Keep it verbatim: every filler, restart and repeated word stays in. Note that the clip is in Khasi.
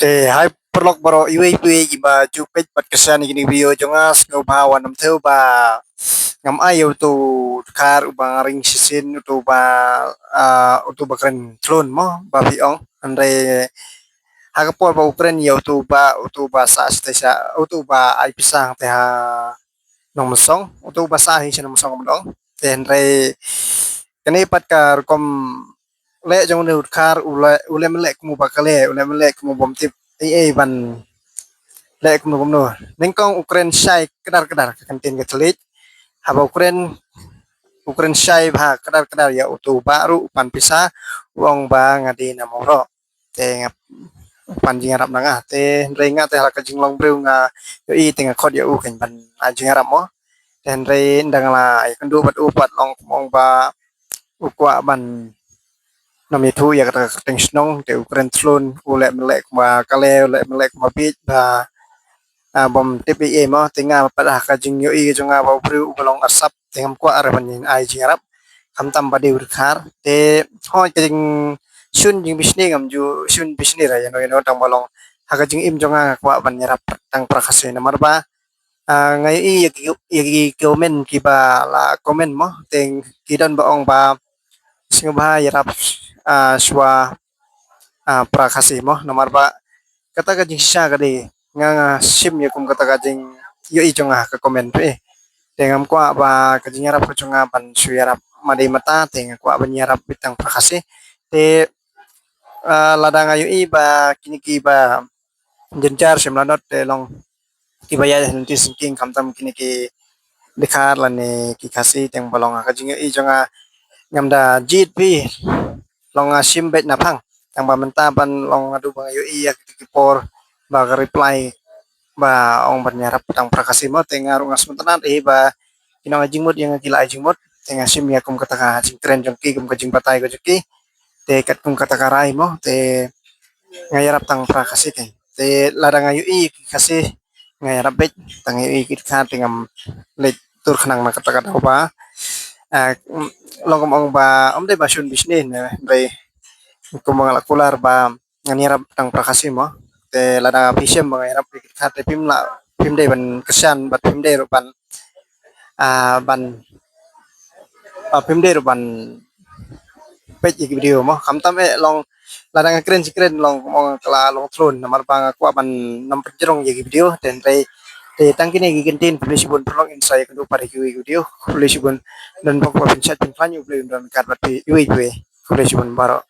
Te hai paralok baroh, iwei pa iwei kiba ju peit bad kyrshan ïa kine ki video jong nga, sngewbha wan ym thew ba ngam ai ïa uto u dkhar uba nga ring shisien, uto ba, ah, uto ba kren thlun mo ba phi ong. Hynrei ha ka por ba u kren ïa uto ba, uto ba sah shisha, uto ba ai pisa te ha Nongmynsong, uto ba sah hi sha Nongmynsong ka ba ong. Te hynrei kane pat ka rukom leh jong une u dkhar, u leh, u leh mynleh kum uba kale, u leh mynleh kum u bym tip ei ei ban leh kumno kumno. Nyngkong u kren shai kdar kdar, ka kyntien ka thylliej. Haba u kren, u kren shai bha kdar kdar ïa uto u bah ruh, u pan pisa, u ong ba nga die na Mawroh. Te nga pan jingïarap na nga. Te hynrei nga te ha la ka jinglong briew nga ïohi te nga khot ïa u kan ban ai jingïarap mo. Te hynrei ynda nga la ïakynduh bad u pat long kum ong ba u kwah ban nym ïathuh ïa kata ka kyrteng shnong, te u kren thlun, u leh mynleh kum uba kale, u leh mynleh kum uba bieit ba, ah, bym tip ei ei mo. Te nga pat ha ka jingïohi jong nga ba u briew uba long arsap, te ngam kwah re ban ai jingïarap, khamtam ba die u dkhar. Te hooid ka jingshun jingbishni ngam ju shun bishni re ïano ïano, tang ba long ha ka jingim jong nga nga kwah ban ïarap tang para Khasi namar ba, ah, nga ïohi ïa ki, ïa ki comment kiba la comment mo, te ki don ba ong ba sngewbha ïarap, ah, shuwa, ah, para Khasi mo, namar ba kata ka jingshisha ka dei nga, nga shim ïa kum kata ka jingïohi jong nga ha ka comment phi. Te ngam kwah ba ka jingïarap ka jong nga ban shu ïarap ma dei mata, te nga kwah ban ïarap beit tang para Khasi. Te, ah, lada nga ïohi ba kine kiba jynjar shim lanot te long kiba ïaid ha lynti syngkien, khamtam kine ki dkhar lane ki Khasi, tang ba long ha ka jingïohi jong nga ngam da jied phi, long nga shim beit na phang. Tang ba mynta ban long haduh ba nga ïohi ïa ki por ba ka reply ba ong ban ïarap tang para Khasi mo, te nga ruh nga sngewtynnat hi ba ki nong ai jingmut ïa nga, ki la ai jingmut, te nga shim ïa kum kata ka jingkren jong ki, kum ka jingbatai ka jong ki. Te katkum kata ka rai mo, te nga ïarap tang para Khasi te. Te lada nga ïohi ki Khasi nga ïarap beit, tang ïohi ki dkhar te ngam leit tur khnang na kata ka daw ba, ah, long kum ong ba ym dei ba shun bishni ne, hynrei kum ba nga la kular ba ngan ïarap tang para Khasi mo. Te lada phi shem ba nga ïarap ïa ki dkhar te phim lah, phim dei ban kyrshan bad phim dei ruh ban, ah, ban, ah, phim dei ruh ban peit ïa ki video mo. Khamtam eh long lada nga kren shi kren long mo, ka la long thlun namar ba nga kwah ban nym pynjrong ïa ki video. Te hynrei te tang kine ki kyntien, khublei shibun paralok, ngin sa ïakynduh pat ha kiwei ki video. Khublei shibun, don bok ba pynshait pynkhlaiñ, U Blei un don ryngkat bad phi iwei pa iwei. Khublei shibun baroh.